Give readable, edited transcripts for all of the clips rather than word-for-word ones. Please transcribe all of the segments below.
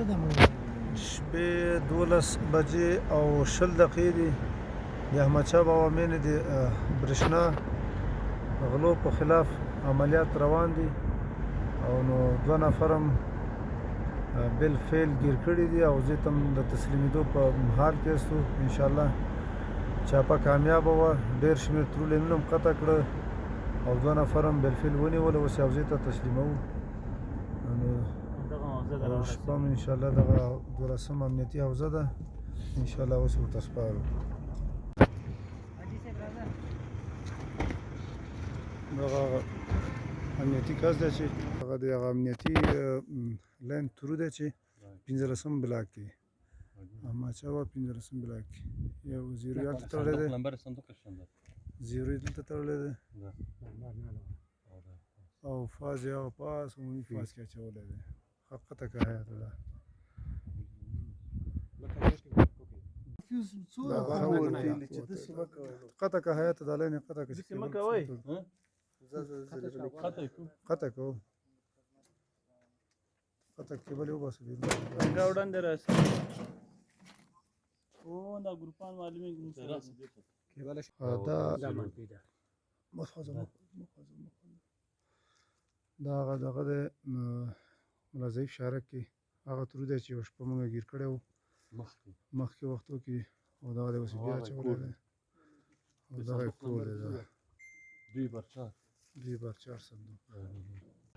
شپې 12 بجې او 20 دقیقې دي. د احمدشاه بابا مېنې د برښنا غلو په خلاف عملیات روان دي او نو دوه نفر هم بالفعل ګیر کړي دي او زه تم د تسلیمېدو په حال کې یاستو. انشاءالله چاپه کامیابه وه، ډېر شمېر ترو لینونه هم قطع کړه او دوه نفر هم بالفعل ونیول، اوس یې حوزې ته تسلیموو. نو او شپه هم انشاءالله دغه دولسم امنیتي حوزه ده، انشاءالله اوس ورته سپارو. دغه امنیتي کس دی چې هغه د هغه امنیتي لاین ترو دی چې پنځلسم بلاک کې احمدشاه بابا پنځلسم بلاک کې یو زیرو یې هلته تړلی دی، نمبر صندوق شنده زیرو یې دلته تړلی دی او فاز یې هغه پاس عمومي فاز کې اچولی دی. حقیقته که حیات ده. قطع که حیات ده لاین قطع که داسې مه کوئ. قطع کو قطع کو قطع کیبل یې وباسه بیرون. څنګه وړاندې راسي او دا ګروپان معلومیږي موږ سره. دا مخوځه مخوځه مخوځه. دا هغه دغه دی ملا ضعیف شارک کې هغه ترو دی چې یوه شپه موږ ګیر کړی و مخکې مخکې وختو کې، او دغه دی اوس یې بیا هغه اچولی کور دی او دغه یې کور دی. دا دوی برچار دوی بار چار صندوق.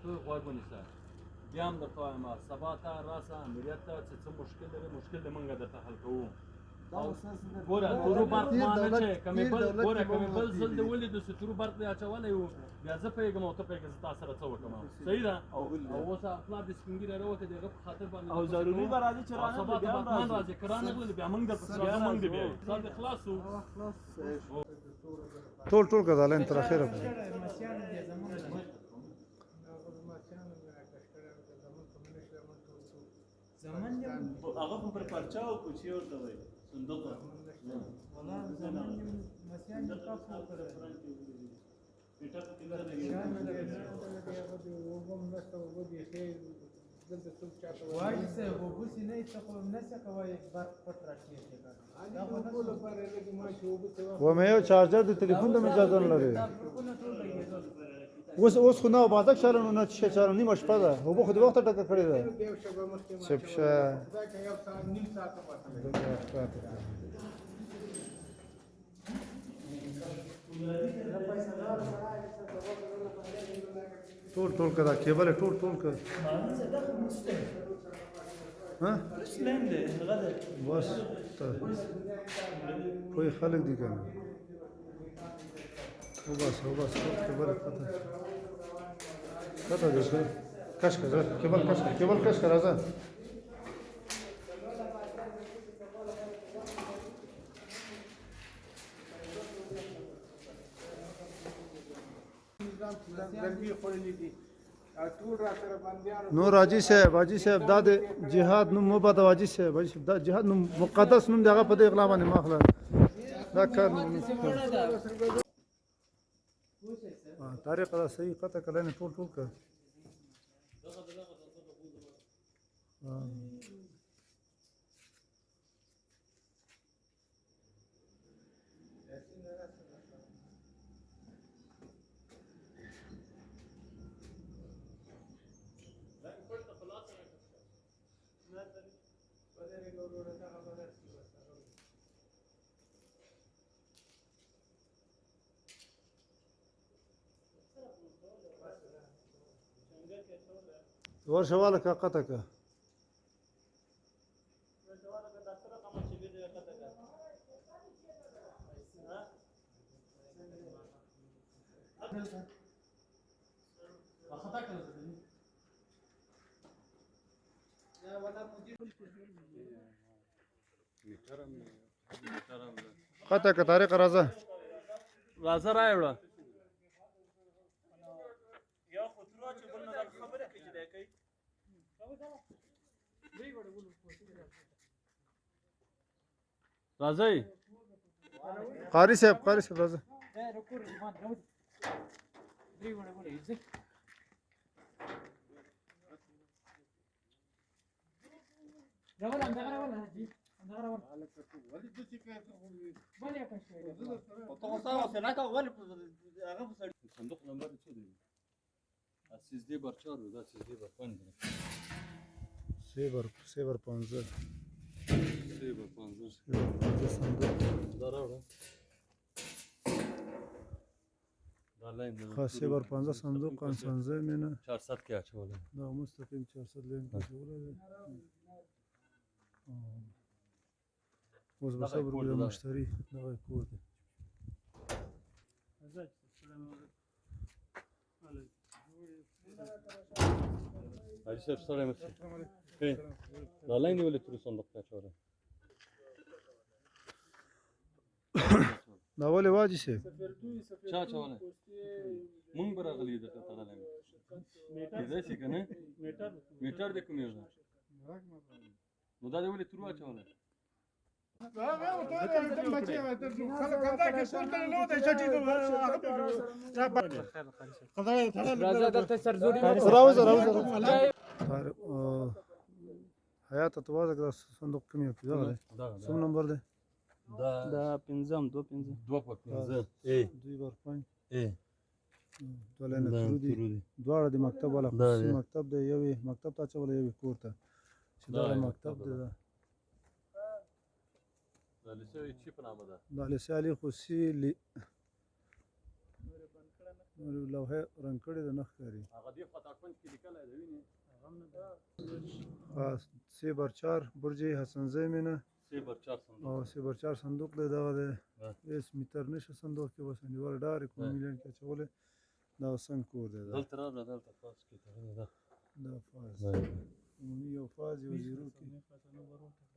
ته غوږ ونیسه، بیا هم درته وایم سبا ته راسه امریت ته چې څه مشکل لري مشکل دې مونږ درته حل کوو. ګوره تورو برق ما نه چې که مې بل ګوره که مې بل ځل دې ولیدو چې تورو برق دې اچولی و بیا زه پوهېږم او ته پوهېږې زه تا سره څه وکړم. صحیح ده. او اوس پلار دې سپین ږیری راووتی د هغه په خاطر باندې او ضروري به راځي چې او رانه سبا ته بیا هم به حتما راځي. راځي، که رانغلل بیا موږ درپسې راځو، موږ دې بیایو. سر دې خلاص سو. ټول ټول که دا لاین تر اخره پورې. هغه خو پر پرچا او کوچی ورته وایي صندوق. و مې یو چارجر د تلیفون د اجازه نه لري. اوس اوس خو نه بازک چالو نه چې چالو، نیمه شپه ده، اوبه خو د وخته ټکه کړې ده. چپ شه. ټول ټول که دا کیبل ټول ټول که ها بس ته پوه خلک دي که نه. وباسه وباسه کیبل قطع قطع دې کړ. کش کړه ځه، کیبل کش کړه، کیبل کش کړه، راځه. نور حاجي صاحب، حاجي صاحب دا د جهاد نوم مه بده. حاجي صاحب، حاجي صاحب دا جهاد نوم مقدس نوم دی، هغه په دې غلا باندې مه اخله. دا کار طریقه دا صحیح قطع کړه نه ټول ټول کړه. ورشه واله که قطع که. قطع که طریقه راځه. راځه راوړه. یو خو ترو چې بل نه خبره کوي چې دی کوي. راځئ. قاری صاحب، قاری صاحب راځه. صندوق نمبر څو دی؟ 13 بر 4 دا 13 بر 5 دی. 3 بر 5 3 بر 5 صندوق دا راوړه. دا لاین دی. ښه 3 بر 5 صندوق حسنزی مینه 400 کې اچولی. دا مستقیم 400 لاین کې اچولی دی. اوس به صبر وکړو مشتري دغه کور دی. حاجي صاحب ستړی مه شې. دا لاین دې ولې تور صندوق کې اچولی؟ دا ولې واجي صاحب؟ چا اچولی؟ مونږ به راغلي یو درته تړلی وي. کېدای شي که نه؟ میټر دې کوم یو دی؟ نو دا دې ولې تور واچولی؟ راوځه راوځه. حیات ته وازه کړه صندوق کوم یو کې دغه دی. څوم نمبر دی؟ دا پنځم 2 5 2 په 5 2 بر 5 دوه لاینه دا ترو دي. ترو دي. دواړه د مکتب والا دا خصوصي دی. مکتب دی. یو یې مکتب ته اچولی یو یې کور ته چې دا دغه یې مکتب مکتب دی. ده. دا دا لیسې چی په نامه ده؟ دا لیسې عالي خصوصي لوحه رنګ کړې ده نه ښکاري. هغه دې خوا ته کونج کې لیکلی دی وینې؟ 3 بر 4 برج حسنزی مینه 3 بر 4 صندوق او 3 بر 4 صندوق دی. دغه دی هېڅ میتر نشته صندوق کې، بس انډیوال ډارې کوم میلیون کې اچولی. دا څنګه کور دی؟ دا دلته راغله، دلته فاز کې تړلی ده. دا فاز عمومي یو فاز یو زیرو کې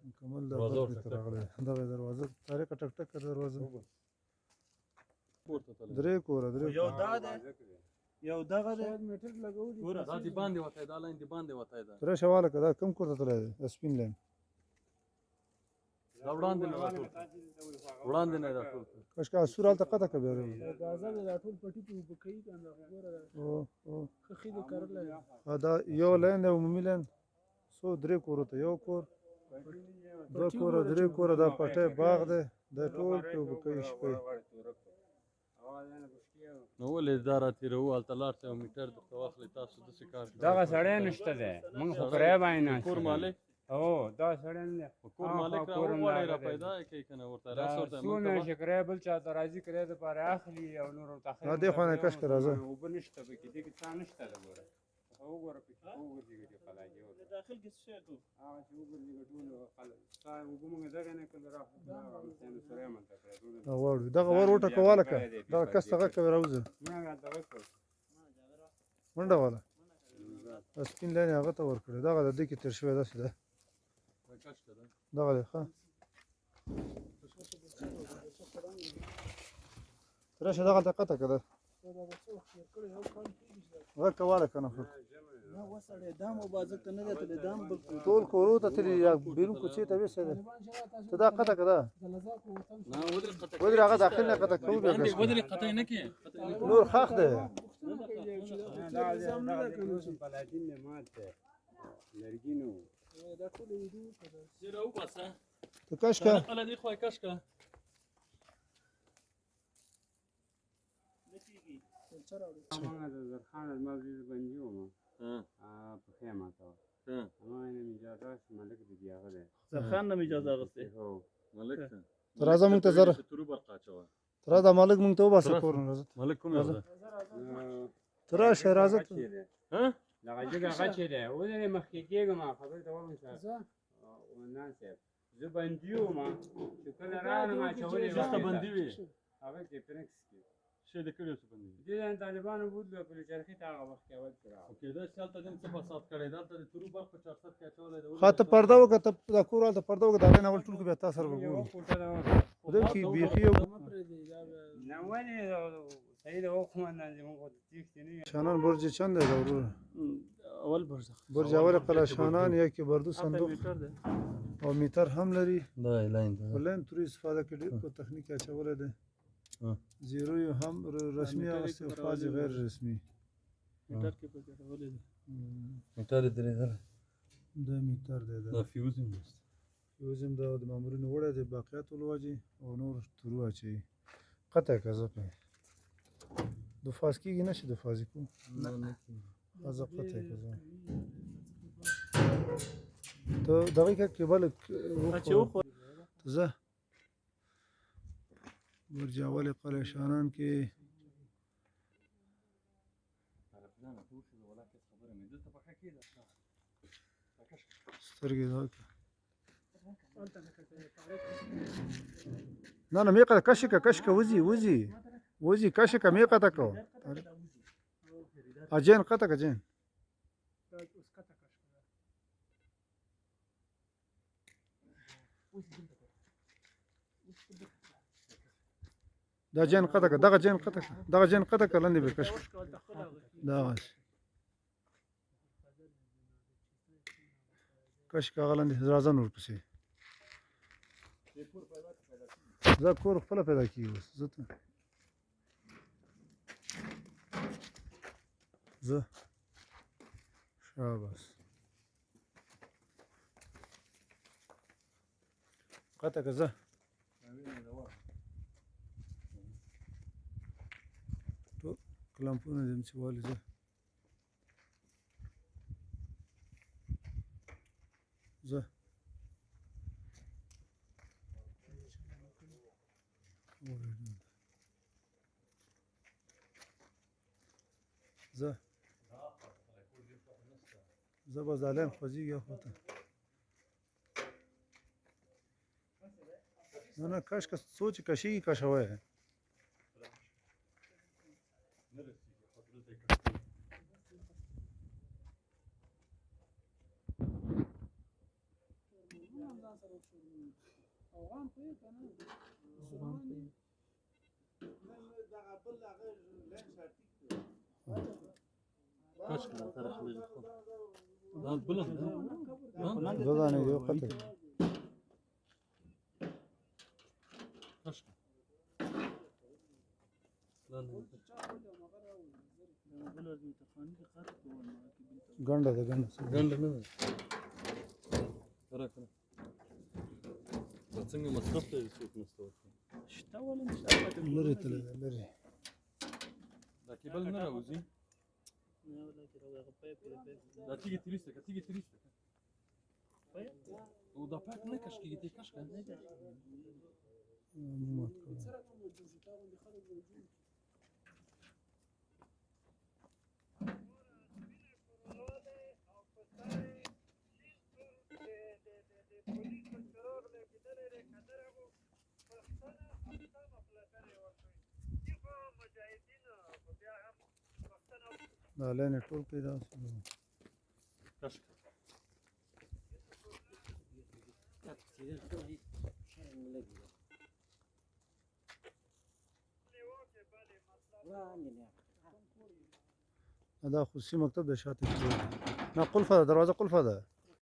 مکمل دا دروازه برق ورته ته راغلی. دغه دروازه طریقه ټک ټک دروازه. پورته تللی. درې کوره درې یو دا دی یو دغه دی. ګوره دا دی باندې وتی، دا لاین دی باندې وتی ده. تر شواله که دا کوم کور ته تللی دی؟ دا سپین لاین دا وړاندې نه راټول وړاندې نه راټول. کاشکې اسور هلته قطع که بیا راوړي. دا یو لاین دی عمومي لاین څو درې کورو ته، یو کور دوه کوره درې کوره. دا پټی باغ دی، دا ټول پرې اوبه کوي شپې. نو ولې دا را تېروو؟ هلته لاړ شئ او میټر درته واخلئ. تاسو داسې کار کوئ. دغه سړی نشته دی، موږ خو کرایه باندې ناست کور یو. مالک هو دا سړی نه دی. کور مالک را وغواړئ، را پیدا یې کړئ که نه ورته دا راسه ورته څو موږ ته میاشتې کرایه بل چا ته راځي، کرایه دپاره اخلي او نور ورته اخلي. دا دې خوا نه کش که راځه. اوبه نشته پکې، دې کې څا نشته ده. ګوره خو وګوره پکې وګرځېږي دې قلاګي ورته. داخل کې څه شی کوو؟ هغه چې وګرځېږي ټول خلک ستا اوبه موږ دغه نه کړل راخو سره منته کړی. دا غواړو دغه ور وټکواله که دغه کس ته غږ کوي راوځه. موږ دغه کړو. منډه واله دا سپین لاین یې هغه ته ورکړی. دغه د دې کې تېر شوی داسې ده. دغه دی. ښه ته راشه دغلته قطع که ده غږ کوه که نه خو ټول کورو ته تللي یا بیرون کوڅې ته ویستی دی. ته دا قطع که ده ودرې هغه داخل نه قطع کوو بیا کش ودرې قطع نه کړې. نور ښاخ دی. پلاتین دی مات دی لرګي نه وو. راوباسه ته کش که هله دې خوا یې کش که. ما د زرخان زما زوی بندي وم، پښه یې ماته وه. ما نه مې اجازه اخیستې، ملک د دې هغه دی. زرخان نه مې اجازه اخیستې. هو ملک ته ته راځه موږ ته زره ترو برق اچوه. ته راځه مالک موږ ته وباسه کور نه راځه. ملک کوم یو ده؟ ته راشه راځه ته. دغه جګه غچې دی. ودرې مخکې کېږم خبرې ته وغږ شه. قومندان صاحب زه بندي وم چې کله راغلم اچولې چېرته بندي وې؟ هغه کې پرنکس کې شی دې کړی څه بندي وې؟ دې ځای طالبانو بوتلو پل چرخي ته هغه وخت کې اول چې راغلم. خو کېدای شي هلته دې هم څه فساد کړی. دلته د ترو برق په 400 کې اچولی دی. ښه ته پرده وکړه، ته دا کور هلته پرده وکړه، د هغې نه اول ټول بیا تا سره به یوه ګورو. کوټه ده. خدای کې بیخي یو نه ولې صحیح ده وقومندان زموږ خو د تېښتې نه یو. شانان برج چند دی دا وروره؟ اول برج برج اول قلعه شانان یکی بردو صندوق او میتر هم لري. دا لاین ده. په لاین ترې استفاده کړې، ډېر په تخنیک یې اچولی دی. زیرو یې هم رسمي اخیستی او فاز یې غیر رسمي. میټر کې پکې راغلی دی. میټر یې درېدلی. دا میتر دی. دا فیوز هم نشته. فیوز هم دا د مامورینو وړی دی، باقیات ولواجي او نور تورو اچوي. قطع که زه پې دوفاز کېږي، نه شي دوفازي کو. نه نه کېږي. زه قطع که زه ته دغه که کیبل. چې وخوره. زه برج اول قلعه شانان کې. سترګې دا کړه. نه نه میقه کش که کش که وزي وزي وزي کش که میقه تا کو اجین قطع که جین. دا جین قطع که دغه جین قطع که دغه جین قطع که لاندې به کش که دا غس کش که هغه لاندې راځه نور پسې. زه کور خپله پیدا کېږي اوس. زه ته زه شاباس قطع که زه ټول کلمپونه دې چې والي. زه زه زه زه به ظالم خوځېږي خو ته نه نه کش که څو چې کشېږي کشوه یې. کش کړه تر خلک دا بلند ده. دوه دانې یو قطع. کش کړه لاندې. ګنډه ده ګنډه. ګنډه نه ده. کړه کړه دا څنګه مصرف ته څوک نشته ورته. شته ولې نشته؟ لرې تللی دی لرې. دا کیبل نه راوځي. دا تیږې تېرېسته که تیږې تېرېسته که او دا پاک نه کش کېږي، ته یې کش کړه. مات کړه. دا لین ټول پیدا شو. کش کړه. دا خصوصي مکتب د شاته کې. نه قلفه ده، دروازه قلفه ده.